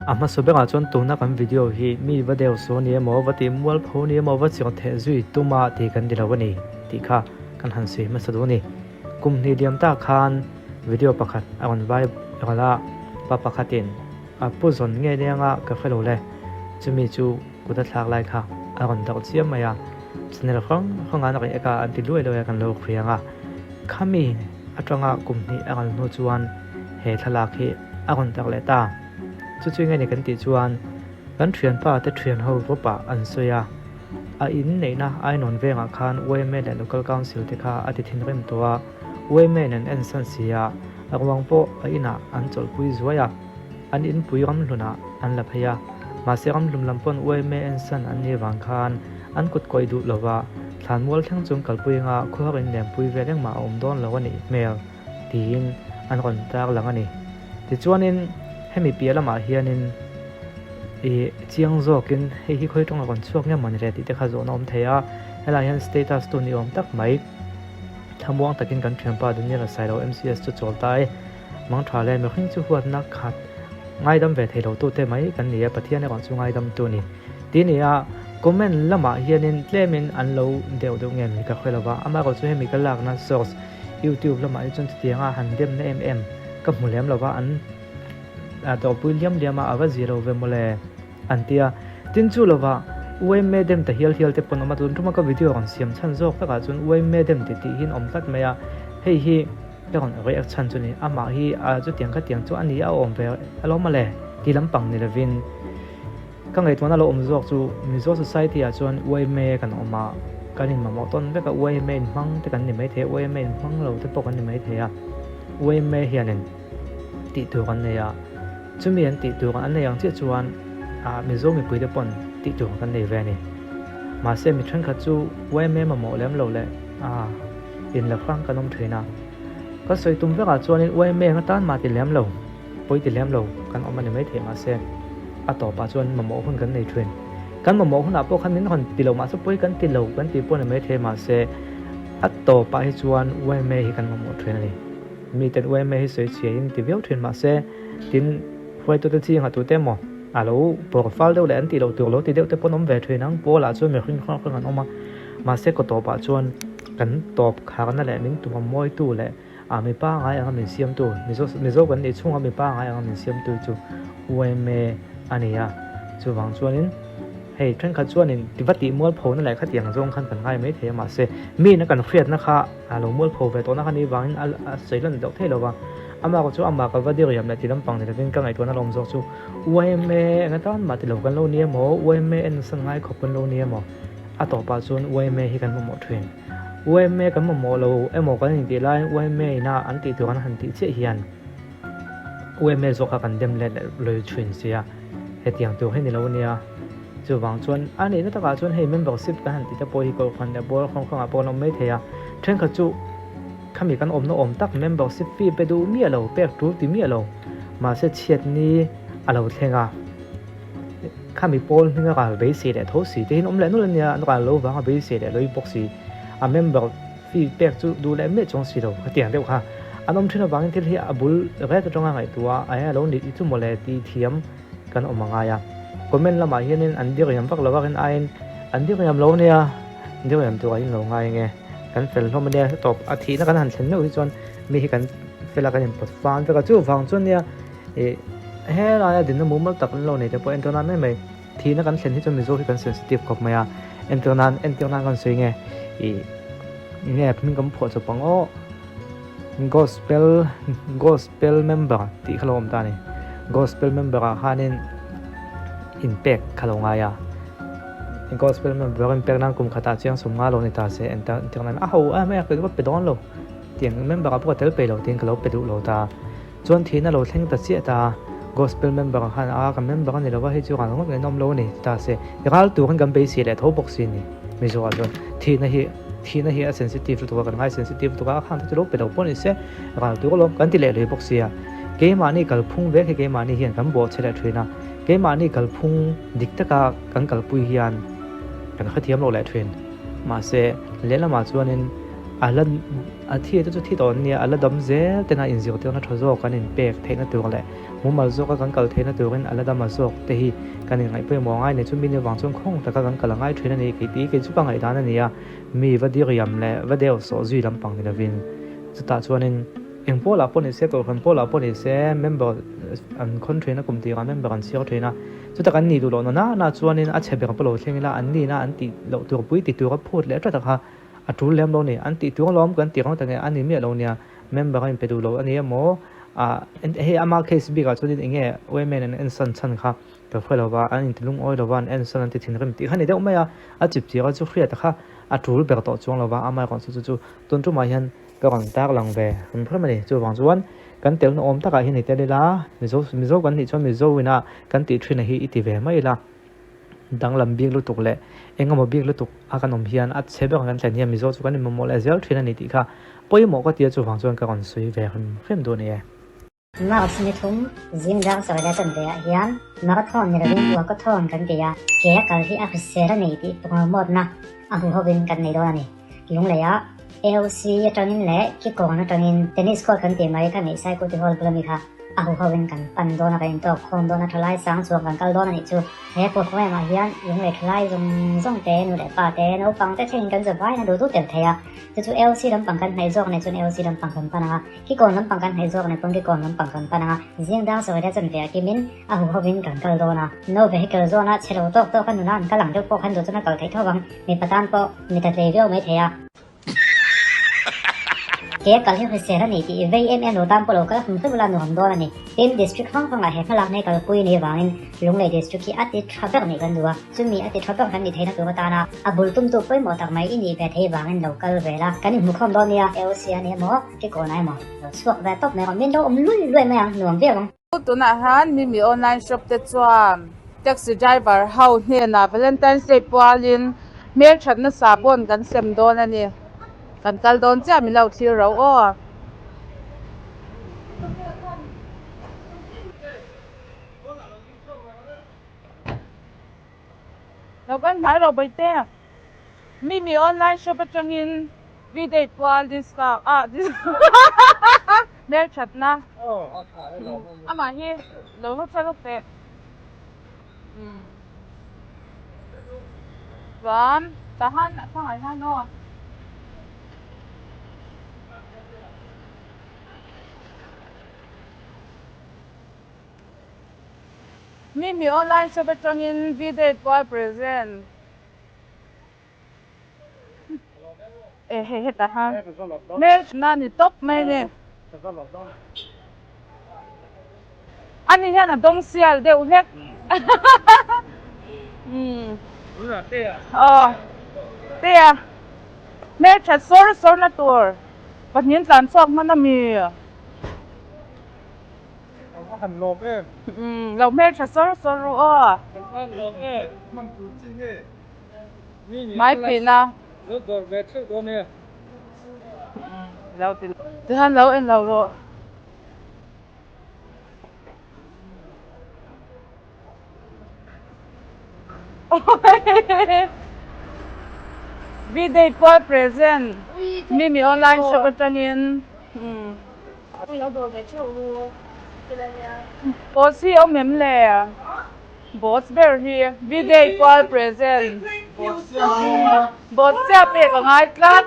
A hmasa berah chuan tuna kan video hi mi va deuh saw ni emaw, va tih mual pho ni emaw, va chirh theh zui tuma tih kan ni lo a ni tih kha kan han sawi hmasa duh a ni. Kum hnih liam tak khan video pakhat a rawn viral a, pa pakhatin a pu zawn ngei leng a ka hre lo le, chumi chu kut a thlak lai kha a rawn darh chiam mai a, channel hrang hrang an reh eka an ti luai luai a kan lo hriang a, khami atanga kum hnih a rawn hnu chuan he thlalak hi a rawn darh leh ta. Chu chu enge ni kan tih chuan kan thianpa te thian ho group ah an sawi a, a in neihna Ainawn vengah khan yma leh Local Council te kha a ti thinrim tawh a, yma in an ensan si a, a ruang pawh a inah an chawlhpui zuai a, an inpui ramhlunah an la phei a, mahse ramhlum lam pawn yma ensan an nih vang khan an kut kawih duh lova thlanmual thleng chung kalpui anga khuahar in lenpui vel engmah a awm dawn lo a nih hmel. tiin an rawn tar lang a ni. Tichuanin hemi piah lamah hianin ih chiang zawkin hei hi khawi tawng a rawn chhuak nge mawni le tih te kha zawhna awm thei a, helaiah hian status tu ni awm tak mai thlamuang takin kan thianpa Daniel Sailo MCS chu chawl ta e. Mangtha le mihring chu huatna khat ngaidam ve thei lo tute mai kan ni a, Pathian erawh chu ngaidam tu a ni. Ti ni a, comment lamah hianin tlemin an lo deuh deuh nge ni ka hre lo va, amaherawh chu hemi ka lakna source YouTube lamah hi chuan chutianga han demna em em ka hmu lem lova an dawhpui liam liam a, a va zir lo ve mawle an ti a. Tin chu lova yma dem ta hial hial te pawn awm a, tun tuma ka video rawn siam chhan zawk takah chuan yma dem ti tih hian awm tlat mai a, hei hi ka rawn react chhan chu ni, amah hi chutiang khatiang chu a ni a awm ve alawm mawle ti lampang ni lovin. Ka ngaihtuahna lo awm zawk chu Mizo Society ah chuan yma kan awm a, kan inmamawh tawn vek a, yma inhmang te kan ni maithei a, yma inhmang lo te pawh kan ni maithei a, yma hianin tih tur an nei a, chumi an tih tur an nei ang chiah chuan ah Mizo mipui te pawn tih tur kan nei ve a ni. Mahse mi thenkhat chu yma mamawh lem lo leh ah inla hrang kan awm thin a, ka sawi tum vekah chuanin yma eng atan mah ti lem lo. Pawi ti lem lo kan awm a ni maithei mahse a tawpah chuan mamawh hun kan nei thin. Kan mamawh hunah pawh khan min rawn ti lo mahse pawi kan ti lo kan tih pawh a ni maithei mahse a tawpah hi chuan yma hi kan mamawh thin a ni. Miten yma hi sawi chhiain ti viau thin mahse tin hruaitute chingah tute emaw a lo bawr fal deuh leh an tih loh tur lo ti deuh te pawh an awm ve thin ang. Pawlah chuan mihring hrang hrang an awm a mahse kaw tawpah chuan kan tawp kharna leh min tum a mawitu leh A mi pangai anga min siamtu, Mizo Mizo kan nih chhunga mi pangai anga min siamtu chu yma a ni a. Chuvang chuanin hei thenkhat chuanin ti va tih mualphona leh khatiang zawng khan kan ngai mai thei a mahse miin a kan hriatna kha a lo mualpho ve tawhna kha ni vangin a a sawi lan deuh thei lo va. Amah kha chu amah ka va diriam leh ti lampang ni lovin ka ngaihtuahna lawm zawk chu yma eng atan mah ti lo kan lo ni emaw yma en nasa ngai khawp kan lo ni emaw a tawpah chuan yma hi kan mamawh thin. Yma kan mamawh lo emaw kan intih laiin yma ina an tih tur an han tih chiah hian yma zawk kha kan dem let leh lawi thin sia, hetiang tur hi ni lo ania. Chuvang chuan a nihna takah chuan hei membership kan han tih te pawh hi kohhran leh pawl hrang hrangah pawh an awm mai thei a, thenkhat chu khami kan awmna awm tak membership fee pe duh miah lo, pek tul ti miah lo, mahse chhiatni a lo thleng a. Khami pawl hminga ral beisei leh tho si te hian awm leh nawlh ania, an ral lo vanga beisei leh lawih bawk si. A member fee pek chu duh leh miah chuang si lo khatiang deuh kha. An awm thin avangin thil hi a bul ret atanga ngaihtuah a, ae alo nih chu mawle tih thiam kan awm a ngai a. Comment lamah hianin an diriam vak lo a rin aiin an diriam lo ania, diriam turah in lo ngai ange. Kan fel hlawm ania tawp a thihna kan han thlen meuh hi chuan mi hi kan fel a kan inpawt fang vek a, chuvang chuan nia Ih, helaia dinna mumal tak an lo nei te pawh entir nan mai mai. Thihna kan thlen hi chuan Mizo hi kan sensitive khawp mai a, entir nan entir nan kan sawi nge ih nge hming kan phuah chawp ang aw Gospel Gospel member tih kha lo awm ta a ni. Gospel member ah khanin inpek kha lo ngai a, Gospel member inpek nan kum khatah chiang sum nga lo ni ta se entir nan a ho a mai a ka pe dawn lo tiang member ah pawh ka tel peih lo tiin ka lo pe duh lo ta. Chuan thihna lo thleng ta chiah ta a, Gospel member ang khan a ka member a ni lova hei chu ral ngawt ngaih nawm lo a ni ti ta se, i ral tur khan kan beisei leh tho bawk si a ni. Mizo ah chuan thihna hi thihna hi a sensitive lutuk a, kan ngai sensitive lutuk a, a khang te chu lo pe lo pawh ni se ral tur alawm kan ti leh lui bawk sia. Keimahni kalphung vek hi keimahni hian kan bawh che leh thin a, keimahni kalphung dik taka kan kalpui hian kan hrethiam lo leh thin. Mahse lehlamah chuanin a la A thi te chu thi tawh an nia, a la dam zel tena inzirtirna tha zawk an inpek theihna tur leh Mumal zawka kan kal theihna turin a la dam a zawk te hi kan inngaih pawimawh ngai ni. Chumi ni vang chuan khawng taka kan kal a ngai thin a ni. Kei tih kei chu ka ngaihdan a ni a, mi va diriam leh va deuh sawh zui lampang ni lovin chutah chuanin eng pawlah pawh ni se, kohhran pawlah pawh ni se member an khawn thin a, kum tirah member an chhiar thin a. Chuta kan nih duh loh na nana chuanin a chhe ber pawh lo thleng ila an nihna an tih loh tur pui ti tura phut leh tlat a kha a tul lem lo ni. An tih tur alawm kan tih rang tak nge a ni miah lo nia. Member a inpe duh lo a ni emaw ah hei ama case bikah chuanin eng nge women an ensan chhan kha ka hre lo va, an inti lungawi lo va, an ensan an ti thinrim tih kha ni deuh mai a, a chip chira chu hriat kha a tul ber tawh chuang lo va, amaherawhchu chu chu tun tumah hian ka rawn tar lang ve hrim hrim a ni. Chuvang chuan kan telna awm takah hian i tel ila, Mizo Mizo kan nih chuan Mizo ina kan tih thin a hi i ti ve mai ila. Danglam bik lutuk leh engemaw bik lutuk a kan awm hian a chhe ber ang kan thlen hian Mizo chu kan inmamawh leh zel thin a ni tih kha pawimawh ka ti a, chuvang chuan ka rawn sawi ve hrim hrim duh a ni e. March ni thum zing dar sawi leh chanve ah hian marathon ni lovin walkathon kan ti a, ke a kal hi a hrisel a nei tih promote-na a huhovin kan nei dawn a ni. Lungleiah AOC atangin leh Kikawn atangin tennis court kan tih mai kha Ngaihsai Kuti Hall bula mi kha a huhovin kan pan dawn a, kan intawk khawm dawn a, thalai sang chuang kan kal dawn a nih chu. He programme ah hian Lunglei thalai zawng zawng te, nu leh pa te, naupang te thlengin kan zavaiin a duh duh tel thei a. Chu chu AOC lampang kan hnaih zawk nei chuan AOC lampang kan pan ang a, Kikawn lampang kan hnaih zawk nei pawn Kikawn lampang kan pan ang a, zing dang sawi leh chanve ah kimin a huhovin kan kal dawn a. No vehicle zawn a chhe lo tawk tawk a nuna an kal ang deuh pawh khan duh chuan a kal theih tho vang. Mipa tan pawh mi ta tlei viau mai thei a. Ke kal hi hrisel a ni tih vei em em lo tan pawh lo kal hmu hrim ula nuam dawn a ni. Tin, District hrang hrangah he hmalakna hi kalpui ni avangin Lunglei District hi a ti tha ber nih kan duh a. Chumi a ti tha ber kan nih theihna tur atana a bul tumtu pawimawh tak mai i nih ve theih vangin lo kal ve la. Kan inhmukhawm dawn nia, AOC a ni emaw, Kikawn ah emaw lo chhuak ve tawp mai ang, min lo awm luai luai mai ang, nuam viau ang. Tunah hian Mimi online shop te chuan taxi driver ho hnenah Valentine's Day pualin hmelthatna sahbawn kan sem dawn a ni. Kan kal dawn chiah min lo thlir ro aw. Lo kal hnai rawh Bawihte. Mimi online shop atangin V-day pual discount ah hmelthatna amah hi lo va thla teh chuan tahan a hmangaih hian aw. Mimi online shop atangin V-day pual present. E hei hetah khan hmeltha ni tawp mai a ni. Ani hian a dawng sial deuh hlek. Aw te a hmeltha sawr sawr na tur pahnih tlan chhuak hman a mi. A va han lawm em. Umm lo hmeltha sawr sawr ru aw. Kan han lawm em. Hman tur chi nge. Mi ni Mai phina. Lo dawr ve theuh dawn e. Umm lo ti tihan lo en lo rawh. V-day pual present Mimi online shop atangin umm. Boss hi awm em le? Boss ber hi V-day pual present Boss chiah pek a ngai tlat.